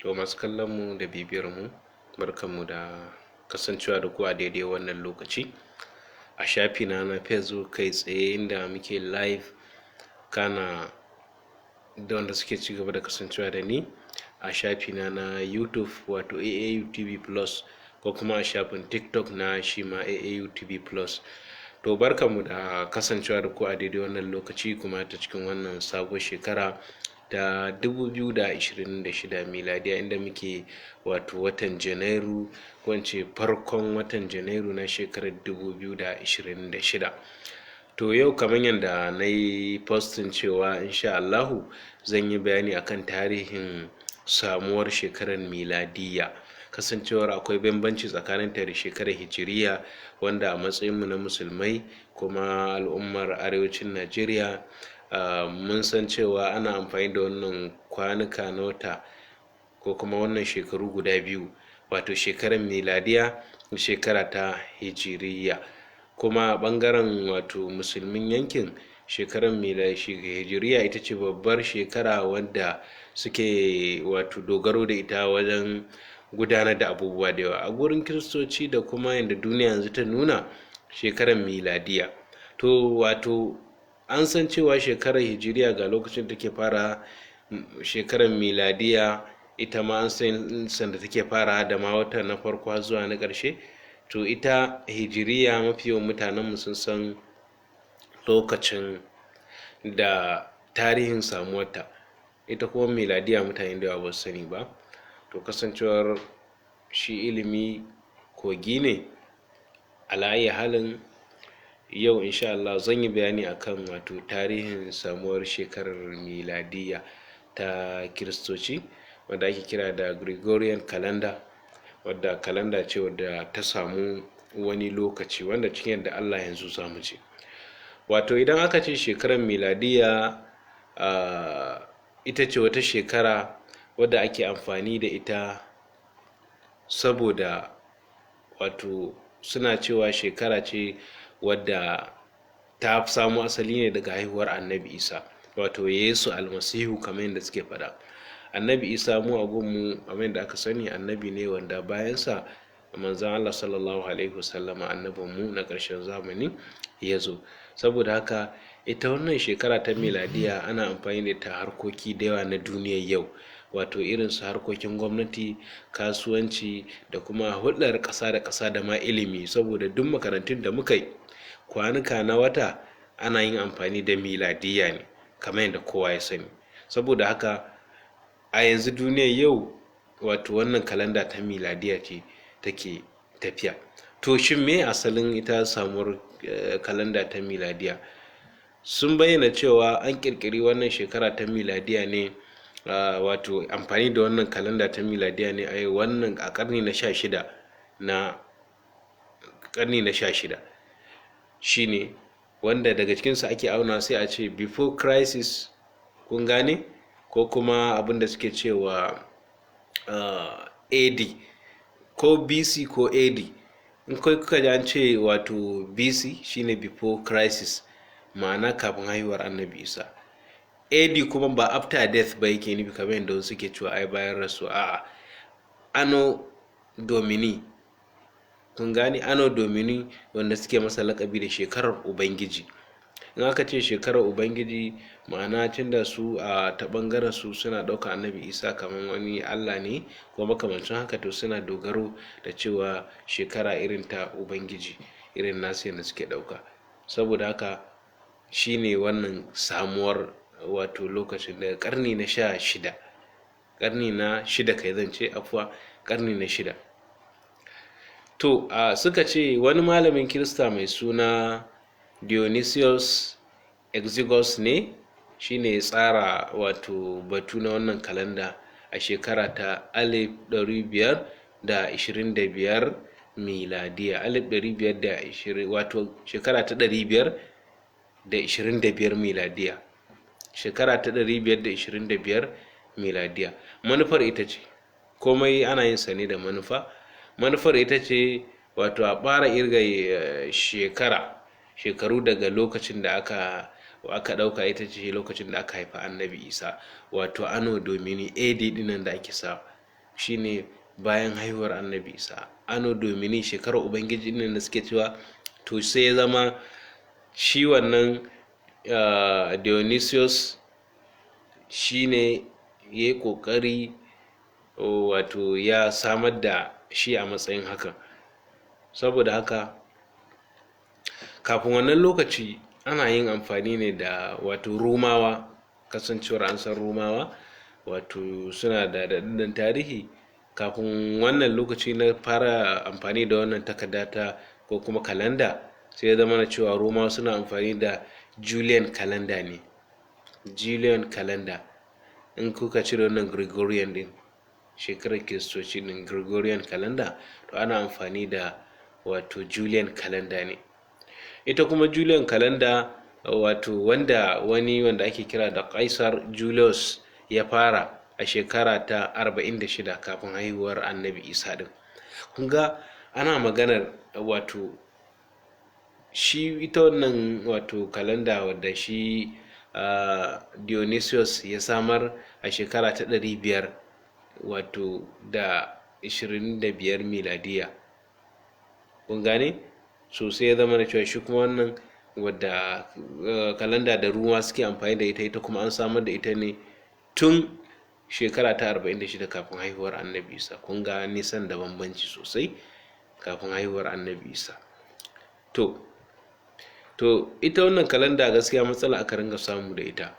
To, masu kallon mu da bibiyar mu, barkanmu da kasancewa da ku a daidai wannan lokaci a shafina na Facebook kai tsaye inda muke live, kana da wanda suke ci gaba da kasancewa da ni a shafina na YouTube, wato AAU TV Plus, ko kuma a shafin TikTok na shi ma AAU TV Plus. To, barkanmu da kasancewa da ku a daidai wannan lokaci, kuma ta cikin wannan sabuwar shekara ta 2026 miladiya, inda muke wato watan Janairu, ko in ce farkon watan Janairu na shekarar 2026. To, yau kamar yadda na yi posting cewa insha Allahu zan yi bayani akan tarihin samuwar shekarar miladiyya, kasancewar akwai bambanci tsakaninta da shekarar hijiriya, wanda a matsayinmu na musulmai kuma al'ummar arewacin Najeriya, mun san cewa ana amfani da wannan kwanuka na wata ko kuma wannan shekaru guda biyu, wato shekarar miladiya da shekara ta hijiriya. Kuma a ɓangaren wato musulmin yankin, shekarar hijiriya ita ce babbar shekara wadda suke wato dogaro da ita wajen gudanar da abubuwa da yawa. A gurin kiristoci da kuma yadda duniya yanzu ta nuna, shekarar miladiya. To, wato an san cewa shekarar hijiriya ga lokacin take fara, shekarar miladiya ita ma an san sanda take fara da ma wata na farko zuwa na ƙarshe. To, ita hijiriya mafi yawan mutanenmu sun san lokacin da tarihin samuwarta, ita kuma miladiya mutane da yawa ba su sani ba. To, kasancewar shi ilimi kogi ne, ala ayyi halin yau insha Allah zan yi bayani akan wato tarihin samuwar shekarar miladiyya ta kiristoci, wadda ake kira da Gregorian calendar, wadda kalanda ce wadda ta samu wani lokaci wanda cikin yadda Allah yanzu za mu je. Wato idan aka ce shekarar miladiyya, ita ce wata shekara wadda ake amfani da ita saboda wato suna cewa shekara ce wadda ta samo asali ne daga haihuwar Annabi Isa, wato Yesu Almasihu, kamar yadda suke faɗa. Annabi Isa mu a gunmu, kamar yadda aka sani, annabi ne wanda bayansa manzon Allah sallallahu alaihi wasallama, annabinmu na ƙarshen zamani, ya zo. Saboda haka ita wannan shekara ta miladiya ana amfani da ta harkoki da yawa na duniyar yau, wato irin su harkokin gwamnati, kasuwanci da kuma hulɗar ƙasa da ƙasa da ma ilimi, saboda duk makarantun da muka yi, kwanuka na wata ana yin amfani da miladiyya ne, kamar yadda kowa ya sani. Saboda haka a yanzu duniyar yau, wato wannan kalanda ta miladiya ce take tafiya. To, shin me asalin ita samuwar kalanda ta miladiya? Sun bayyana cewa an ƙirƙiri wannan shekara ta miladiya ne, wato amfani da wannan kalanda ta miladiya ne a wannan a ƙarni na 16, na ƙarni na 16 shine wanda daga cikinsu ake auna, sai a ce before crisis, kun gane, ko kuma abin da suke cewa AD ko BC ko AD. In kai kuka ji an ce wato BC, shine before crisis, ma'ana kafin haihuwar Annabi Isa. AD kuma ba after death ba yake nufi, kamar yadda wasu suke cewa ai bayan rasu. A'a, Anno Domini, kun gane, Anno Domini, wanda suke masa lakabi da shekarar Ubangiji. In aka ce shekarar Ubangiji, ma'ana tunda su a ta ɓangaren su suna ɗaukar Annabi Isa kamar wani Allah ne ko makamancin haka, to suna dogaro da cewa shekara irin ta Ubangiji, irin nasu yadda suke ɗauka. Saboda haka shine wannan samuwar wato lokacin daga ƙarni na 16, ƙarni na shida kai zan ce, afuwa, ƙarni na shida. To, suka ce wani malamin kirista mai suna Dionysius Exiguus ne shine ya tsara wato batu na wannan kalanda a shekara ta 1525 miladiya, 1520, wato shekara ta 525 miladiya, shekara ta 525 miladiya. Manufar ita ce, komai ana yin sa ne da manufa. Manufar ita ce wato a fara irga shekara, shekaru daga lokacin da aka ɗauka ita ce lokacin da aka haifa Annabi Isa, wato Anno Domini, AD dinnan da ake sa. shine bayan haihuwar Annabi Isa, Anno Domini, shekarar Ubangiji ne da suke cewa. To sai ya zama shi wannan Dionysius shine ya yi ƙoƙari, wato ya samar da shi a matsayin haka. Saboda haka kafin wannan lokaci ana yin amfani ne da wato Rumawa. Kasancewar an san Rumawa wato suna da daɗaɗɗen tarihi, kafin wannan lokaci na fara amfani da wannan takarda ta ko kuma kalanda, sai ya zama na cewa Rumawa suna amfani da Julian calendar ne. Julian calendar, in kuka cire wannan Gregorian din, shekarar Kiristoci din, Gregorian calendar, to ana amfani da wato Julian calendar ne. Ita kuma Julian calendar, wato wanda wani wanda ake kira da Kaisar Julius ya fara a shekara ta 46 kafin haihuwar Annabi Isa din. Kun ga ana maganar wato shi ita wannan wato kalanda wadda shi Dionysius ya samar a shekara ta 500 wato da 25 miladiya. Kun gane? So sai ya zama na cewa shi kuma wannan wadda kalanda da Ruwa suke amfani da ita, ita kuma an samar da ita ne tun shekara ta 46 kafin haihuwar Annabi Isa. Kun ga nisan da bambanci sosai kafin haihuwar Annabi Isa. To ita wannan kalanda gaskiya matsala aka ringa samu da ita.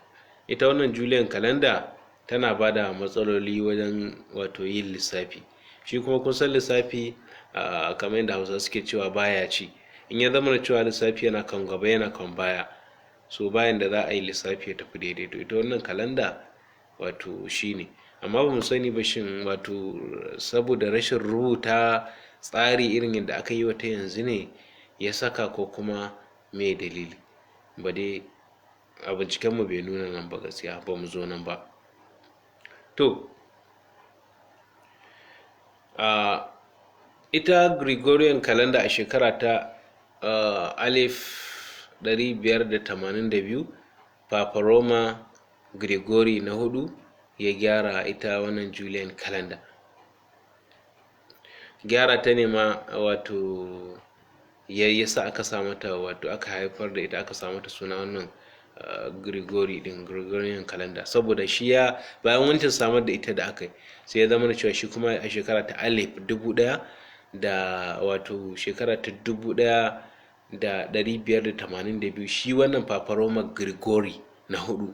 Ita wannan Julian kalanda tana ba da matsaloli wajen wato yin lissafi. Shi kuma kun san lissafi, kamar yadda Hausa suke cewa, baya ci. In ya zama cewa lissafi yana kan gaba yana kan baya, so bayan da za a yi lissafi ya tafi daidai. To ita wannan kalanda wato shine, amma ba mu sani ba shin wato saboda rashin rubuta tsari irin yadda aka yi wata yanzu ne ya saka, ko kuma me dalili ba dai. A bincikenmu bai nuna nan ba, gaskiya ba mu zo nan ba. To ita Gregorian calendar, a shekara ta 1582, Papa Roma Gregory na hudu ya gyara ita wannan Julian calendar. Gyara ta ne ma wato ya yasa aka sa mata, wato aka haifar da ita, aka sa mata suna wannan Gregory din, Gregorian calendar, saboda shi ya bayan wancan samar da ita da aka yi, sai ya zama da cewa shi kuma a shekara ta 1000 da wato shekara ta 1582, shi wannan Papa Roma Gregory na hudu,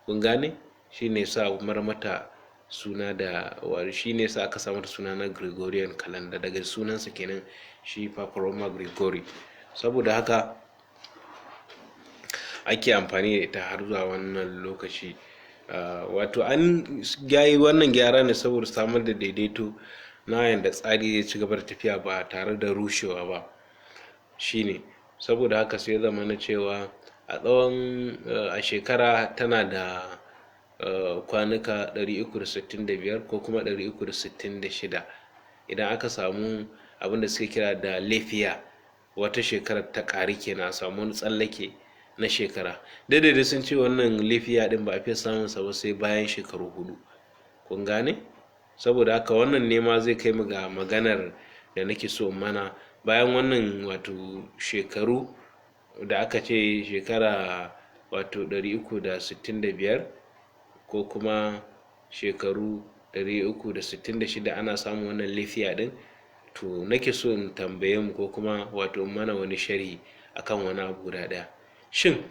kun gane, shi ne sa mata suna da, shi ne sa aka sa mata suna na Gregorian calendar, daga sunansa kenan, shi Papa Roma Gregory. Saboda haka ake amfani da ita har zuwa wannan lokaci. Wato an yayi wannan gyara ne saboda samar da daidaito na yanda tsari zai ci gaba da tafiya ba tare da rushewa ba. Shine saboda haka sai zama na cewa a tsawon a shekara tana da kwanuka 365 ko kuma 366. Idan aka samu abin da suke kira da leap year, wata shekarar ta ƙari kenan, a samu wani tsallake na shekara daidai da sun ce wannan leap year din ba a fiye samun sa ba sai bayan shekaru 4. Kun gane? Saboda haka wannan ne ma zai kai mu ga maganar da nake so mana bayan wannan, wato shekaru da aka ce shekara wato 365 ko kuma shekaru 366 ana samun wannan leap year din. To nake so in tambaye mu ko kuma wato mana wani sharhi akan wani abu guda ɗaya. Shin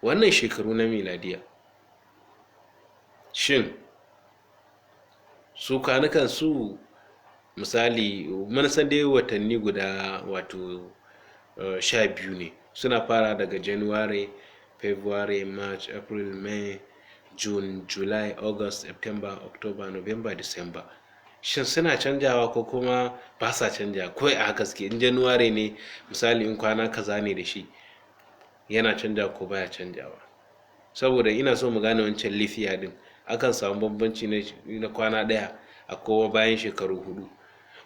wannan shekaru na miladiya, shin su kwanukan su, misali mun san dai watanni guda wato 12 ne, suna fara daga January, February, March, April, May, June, July, August, September, October, November, December. Shin suna canjawa ko kuma ba sa canjawa, kawai a haka suke? In January ne misali, in kwana kaza ne da shi, yana canjawa ko baya canjawa? Saboda ina so mu gane wancan leap year din, akan samu bambanci na kwana ɗaya a kowa bayan shekaru 4,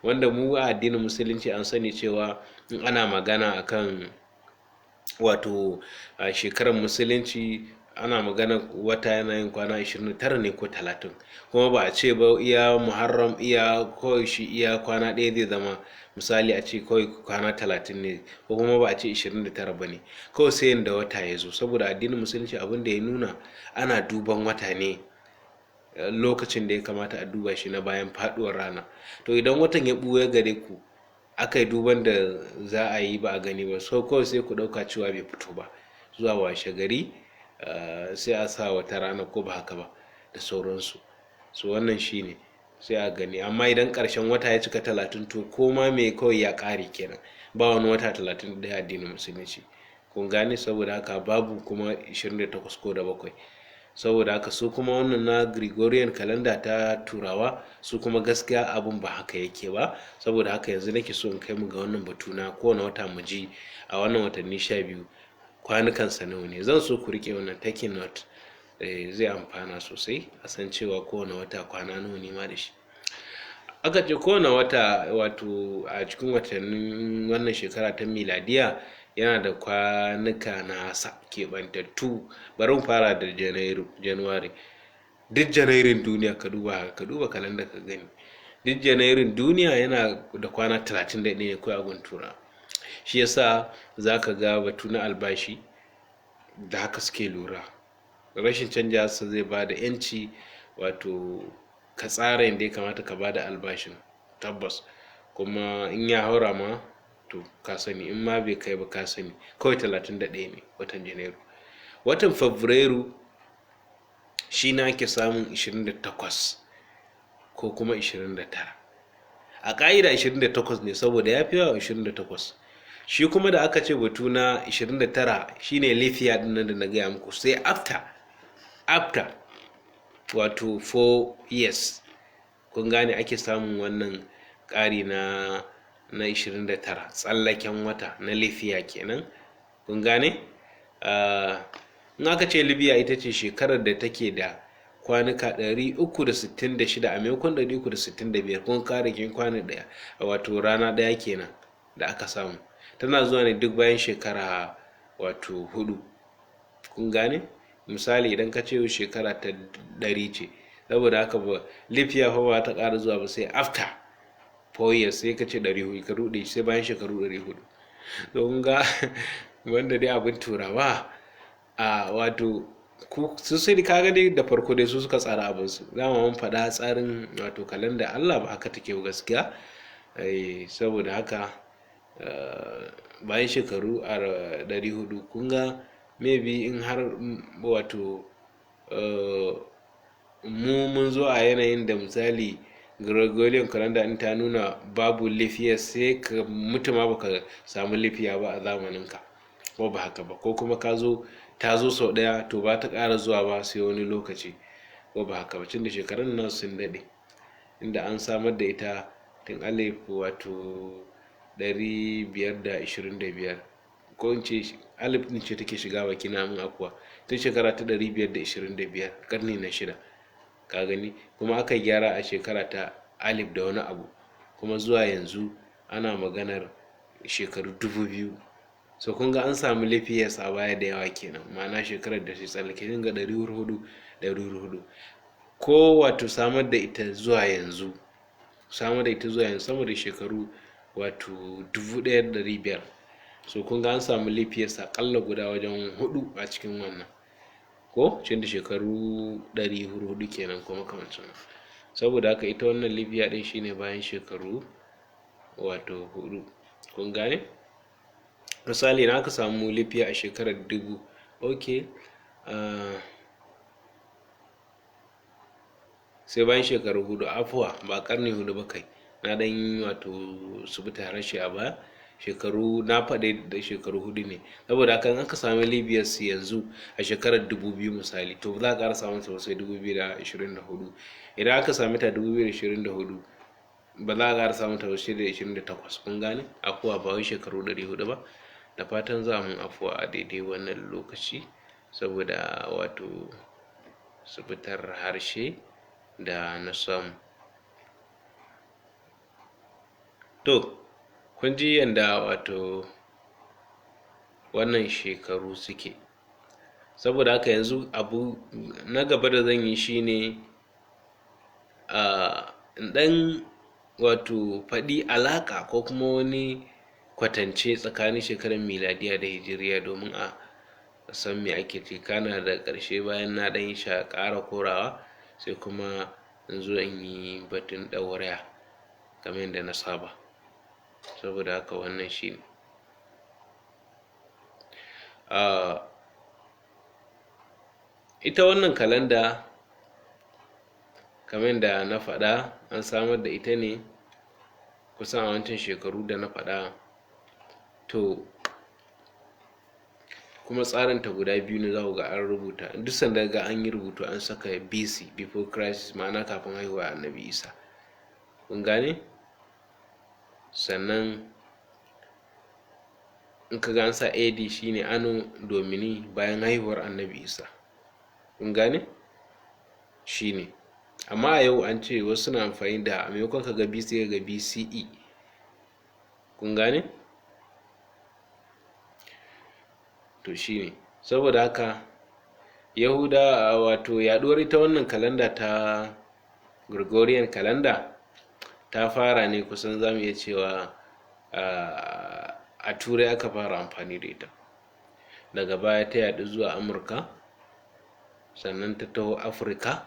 wanda mu a addinin Musulunci an sani cewa in ana magana akan wato a shekarar Musulunci Ana magana wata yana yin kwana 29 ne ko 30, kuma ba a ce ba iya Muharram iya kawai shi iya kwana ɗaya zai zama, misali a ce kawai kwana 30 ne, ko kuma ba a ce 29 ba ne, kawai sai yanda wata ya zo. Saboda addinin Musulunci abin da ya nuna, ana duban wata ne lokacin da ya kamata a duba shi na bayan faɗuwar rana. To idan watan ya ɓuya gare ku, aka yi duban da za a yi ba a gani ba, so kawai sai ku ɗauka cewa bai fito ba zuwa washe gari, sai a sa wata rana, ko ba haka ba, da sauransu. So wannan shine sai a gani. Amma idan ƙarshen wata ya cika 30, to koma me kawai ya ƙare kenan, ba wani wata 31 addinin Musulunci, kun gane? Saboda haka babu kuma 28 ko da bakwai. Saboda haka su kuma wannan na Gregorian calendar ta Turawa, su kuma gaskiya abun ba haka yake ba. Saboda haka yanzu nake so in kai mu ga wannan batu na kowane wata, mu ji a wannan watanni 12 kwanukan sa nawa ne. Zan so ku rike wannan, taking note, zai amfana sosai a san cewa kowane wata kwana nawa ne ma da shi. Aka ce kowane wata, wato a cikin watannin wannan shekara ta miladiya, yana da kwanuka nasa keɓantattu. Bari mu fara da Janairu, January. Duk Janairun duniya, ka duba kalanda ka gani, duk Janairun duniya yana da kwana 31 ne kawai a gun Turawa. Shi yasa za ka ga batu na albashi da haka suke lura. Rashin canja sa zai ba da yanci, wato ka tsara yadda ya kamata ka ba da albashin tabbas. Kuma in ya haura ma, to ka sani, in ma bai kai ba ka sani, kawai 31 ne watan Janairu. Watan Fabrairu shi na ake samun 28 ko kuma 29. A ƙa'ida 28 ne, saboda ya fi yawa 28. Shi kuma da aka ce batu na 29 shine leap year din nan da na gaya muku, sai after wato 4 years, kun gane, ake samun wannan ƙari na 29, tsallaken wata na leap year kenan, kun gane? In aka ce leap year, ita ce shekarar da take da kwanuka 366 a maimakon 365. Kun kare kin kwana ɗaya, wato rana ɗaya kenan da aka samu. Tana zuwa ne duk bayan shekara wato 4, kun gane? Misali, idan ka ce shekara ta 100 ce, saboda haka ba leap year fa ba ta ƙara zuwa ba sai after 4 years, sai ka ce 400, ka ruɗe, sai bayan shekaru 400. To kun ga wanda dai abin Turawa a wato su sai kaga dai da farko dai su suka tsara abin su. Dama mun faɗa tsarin wato kalanda Allah ba haka take gaskiya. Saboda haka bayan shekaru a 400, kun ga maybe in har wato mu mun zo a yanayin da misali Gregorian calendar in ta nuna babu leap year, sai ka mutu ma baka samu leap year ba a zamaninka, ko ba haka ba? Ko kuma ka zo ta zo sau ɗaya, to ba ta ƙara zuwa ba sai wani lokaci, ko ba haka ba? Tunda shekarun nan sun daɗe, inda an samar da ita tun alif wato 525, ko in ce alif ɗin ce take shiga baki na, mun afuwa, tun shekara ta 525, ƙarni na shida, ka gani? Kuma aka gyara a shekara ta alif da wani abu, kuma zuwa yanzu ana maganar shekaru 2000. So kun ga an samu leap years a baya da yawa kenan, ma'ana shekarar da shi tsallake ga 400, 400, ko wato samar da ita zuwa yanzu, samar da ita zuwa yanzu sama da shekaru wato 1500. So kun ga an samu leap years aƙalla guda wajen hudu a cikin wannan, ko cin da shekaru 400 kenan ko makamancin. Saboda haka ita wannan leap year ɗin shine bayan shekaru wato 4, kun gane? Misali, na aka samu leap year a shekarar dubu, ok, sai bayan shekaru 4, afuwa, ba karni 4 ba kai, na dan yi wato su rashi a baya, shekaru na faɗi da shekaru 4 ne. Saboda haka in aka sami leap years yanzu a shekarar 2000 misali, to za a ƙara samun sa sai 2024. Idan aka sami ta 2024, ba za a ƙara samun ta sai da 28, kun gane? Afuwa, ba wai shekaru 400 ba. Da fatan za mu afuwa a daidai wannan lokaci saboda wato su fitar harshe da na samu. To kun ji yanda wato wannan shekaru suke. Saboda haka yanzu abu na gaba da zan yi shine in ɗan wato faɗi alaƙa ko kuma wani kwatance tsakanin shekarar miladiya da hijiriya domin a san me ake ciki. Kana da ƙarshe bayan na ɗan yi ƙara korawa, sai kuma in zo in yi batun ɗauraya kamar yadda na saba. Saboda haka wannan shine. Ita wannan kalanda, kamar yadda na faɗa, an samar da ita ne kusan a wancan shekaru da na faɗa. To kuma tsarinta guda biyu ne, za ku ga an rubuta duk sanda ga an yi rubutu an saka BC, before Christ, ma'ana kafin haihuwar Annabi Isa, kun gane? Sannan in ka ga an sa AD, shine Anno Domini, bayan haihuwar Annabi Isa, kun gane? Shine. Amma a yau an ce wasu suna amfani da, a maimakon ka ga BC, ka ga BCE, kun gane? To shine. Saboda haka Yahuda, wato yaduwar ita wannan kalanda ta Gregorian calendar ta fara ne kusan za mu iya cewa a Turai aka fara amfani da ita. Daga baya ta yaɗu zuwa Amurka, sannan ta taho Afirka,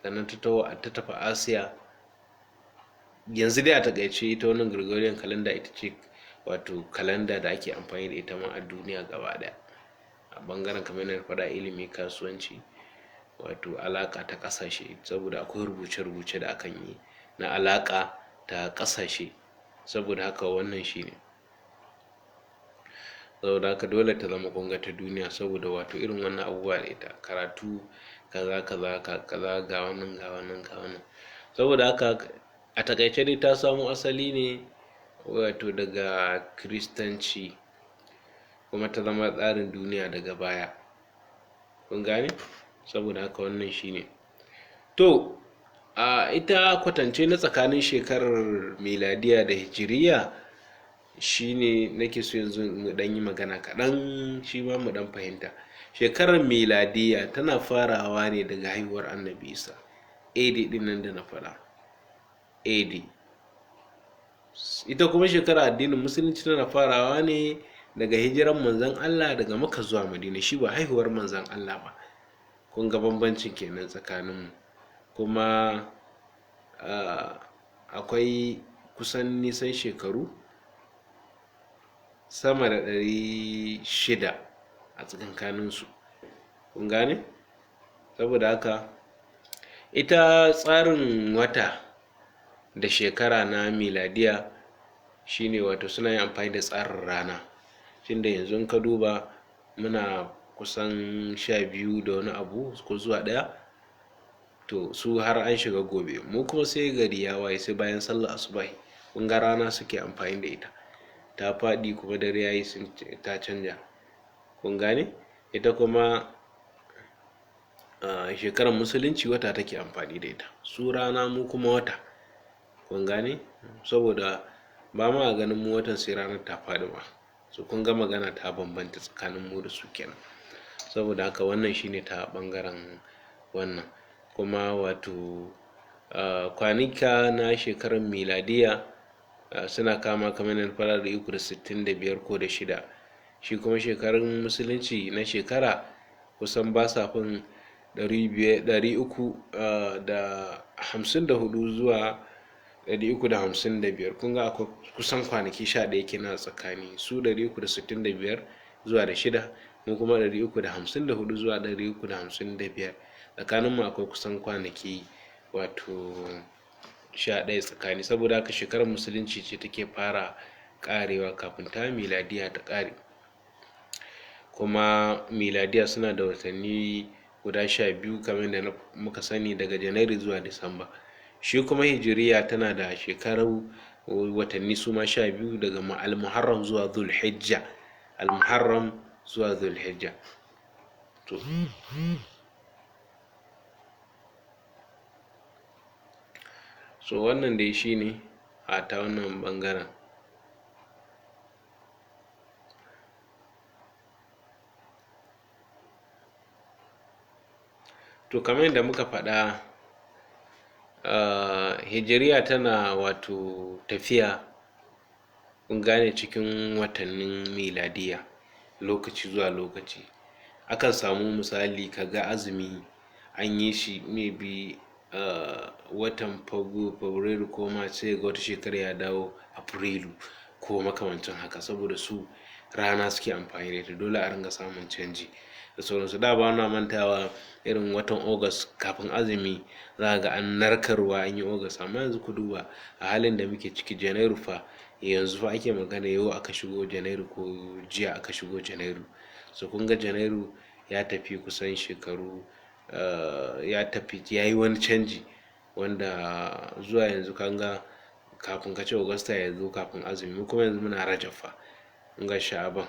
sannan ta taho ta tafi Asiya. Yanzu dai a taƙaice ita wannan Gregorian calendar ita ce wato kalanda da ake amfani da ita ma a duniya gaba ɗaya, a ɓangaren, kamar yadda na faɗa, ilimi, kasuwanci, wato alaƙa ta ƙasashe, saboda akwai rubuce-rubuce da akan yi na alaƙa ta ƙasashe. Saboda haka wannan shine. Saboda haka dole ta zama kunga ta duniya, saboda wato irin wannan abubuwa da ita karatu, kaza kaza kaza, ga wannan, ga wannan, ga wannan. Saboda haka a taƙaice dai ta samo asali ne wato daga Kiristanci, kuma ta zama tsarin duniya daga baya, kun gane? Saboda haka wannan shine. To a ita kwatance na tsakanin shekarar miladiya da hijiriya shine nake so yanzu mu ɗan yi magana kaɗan, shi ma mu ɗan fahimta. Shekarar miladiya tana farawa ne daga haihuwar Annabi Isa, AD ɗin nan da na faɗa, AD. Ita kuma shekarar addinin Musulunci tana farawa ne daga hijiran Manzon Allah daga Makka zuwa Madina, shi ba haihuwar Manzon Allah ba. Kun ga bambancin kenan tsakaninmu. Kuma akwai kusan nisan shekaru sama da 600 a tsakankaninsu, kun gane? Saboda haka ita tsarin wata da shekara na miladiya shine wato suna yin amfani da tsarin rana, tunda yanzu in ka duba muna kusan 12 da wani abu ko zuwa 1, to su har an shiga gobe, mu kuma sai gari ya waye, sai bayan sallar asubahi. Kun ga rana suke amfani da ita, ta faɗi kuma dare yayi sun ta canja, kun gane? Ita kuma shekarar Musulunci wata take amfani da ita, su rana, mu kuma wata, kun gane? Saboda ba ma ganin mu watan sai ranar ta faɗi ma. So kun ga magana ta bambanta tsakanin mu da su kenan. Saboda haka wannan shine ta ɓangaren wannan. Kuma wato kwanika na shekarar miladiya suna kama, kamar yadda na faɗa, 365 ko da shida. Shi kuma shekarun Musulunci na shekara kusan ba sa fin 354 zuwa 355. Kun ga akwai kusan kwanaki 11 kenan a tsakani, su 365 zuwa da shida, mu kuma 354 zuwa 355. Tsakaninmu akwai kusan kwanaki wato 11 tsakani. Saboda haka shekarar Musulunci ce take fara ƙarewa kafin ta miladiya ta ƙare. Kuma miladiya suna da watanni guda 12, kamar yadda muka sani, daga Janairu zuwa Disamba. Shi kuma hijiriya tana da shekaru watanni su ma 12, daga Almuharram zuwa Zulhijja, Almuharram zuwa Zulhijja. To so wannan dai shine a ta wannan ɓangaren. To kamar yadda muka faɗa, hijiriya tana wato tafiya, kun gane, cikin watannin miladiya lokaci zuwa lokaci. Akan samu misali ka ga azumi an yi shi maybe watan Fabrairu ko March, sai ga wata shekara ya dawo Afrilu ko makamancin haka, saboda su rana suke amfani da ita, dole a ringa samun canji da sauransu. Da ba na mantawa irin watan August kafin azumi za ga an narka ruwa an yi August, amma yanzu ku duba a halin da muke ciki, Janairu fa yanzu fa ake magana, yau aka shigo Janairu ko jiya aka shigo Janairu. So kun ga Janairu ya tafi kusan shekaru, ya tafi ya yi wani canji wanda zuwa yanzu kan ga kafin ka ce Augusta ya zo kafin azumi, mu kuma yanzu muna Rajab fa, kun ga Sha'aban,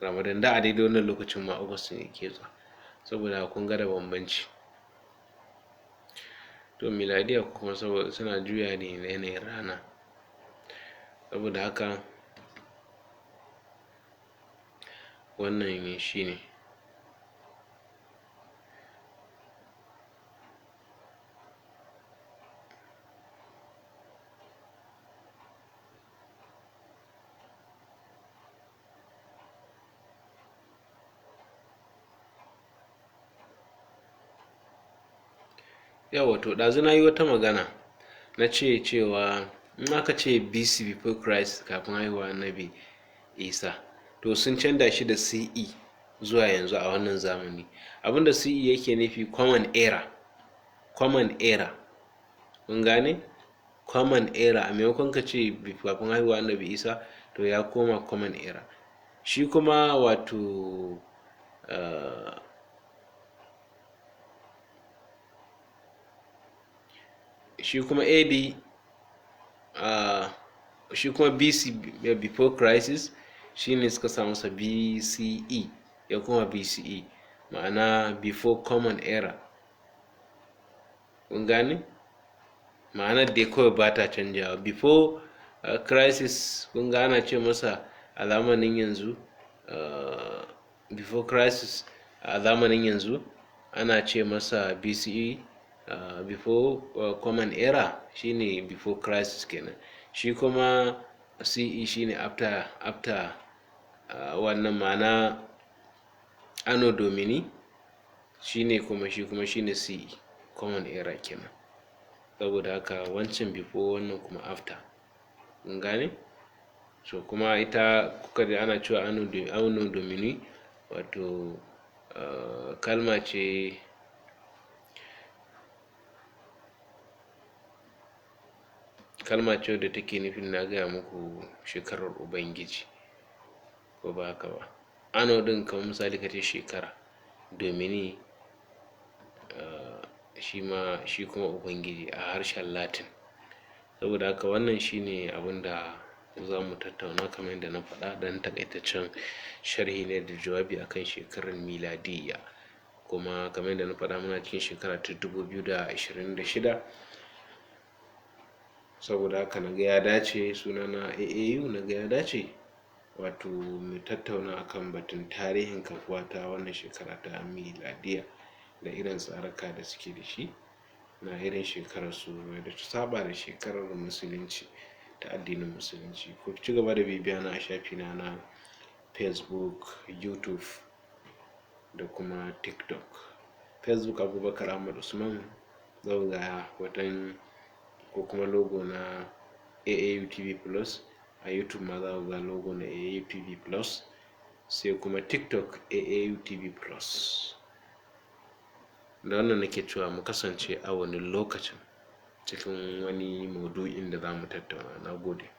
Ramadan, da a daidai wannan lokacin ma August ne ke zuwa, saboda kun ga da bambanci. To miladiya kuma saboda suna juya ne da yanayin rana, saboda haka wannan shine. Yawwa, to ɗazu na yi wata magana, na ce cewa in aka ce BC, before Christ, kafin haihuwa Annabi Isa, to sun canza shi da CE zuwa yanzu a wannan zamani. Abinda CE yake nufi, common era, common era, kun gane? Common era, a maimakon ka ce kafin haihuwa Annabi Isa, to ya koma common era. Shi kuma wato shi kuma AD, shi kuma BC, before crisis, shi ne suka sa masa BCE, ya kuma BCE ma'ana before common era, kun gane? Ma'anar dai kawai ba ta canjawa. Before crisis, kun ga ana ce masa a zamanin yanzu, before crisis a zamanin yanzu ana ce masa BCE, before common era shine before crisis kenan. Shi kuma CE shine after wannan, ma'ana anno domini shine kuma, shi kuma shine CE, common era kenan. Saboda haka wancan before, wannan kuma after, kun gane? So kuma ita kuka da ana cewa anno domini, wato kalma ce wadda take nufin, na gaya muku, shekarar Ubangiji, ko ba haka ba? Anno ɗin kamar misali ka ce shekara, domini shi ma shi kuma Ubangiji a harshen Latin. Saboda haka wannan shine abin da za mu tattauna. Kamar yadda na faɗa, ɗan takaitaccen sharhi ne da jawabi akan shekarar miladiyya. Kuma kamar yadda na faɗa, muna cikin shekara ta 2026. Saboda haka na ga ya dace, sunana AAU, na ga ya dace wato mu tattauna akan batun tarihin kafuwa ta wannan shekara ta miladiya da irin tsaraka da suke da shi na irin shekarar su da ta saba da shekarar Musulunci, ta addinin Musulunci. Ku ci gaba da bibiya na a shafina na Facebook, YouTube da kuma TikTok. Facebook, Abubakar Ahmad Usman, za ku ga hoton ko kuma logo na AAU TV Plus. A YouTube ma za ku ga logo na AAU TV Plus, sai kuma TikTok, AAU TV Plus. Da wannan nake cewa mu kasance a wani lokacin cikin wani maudu'in da za mu tattauna. Na gode.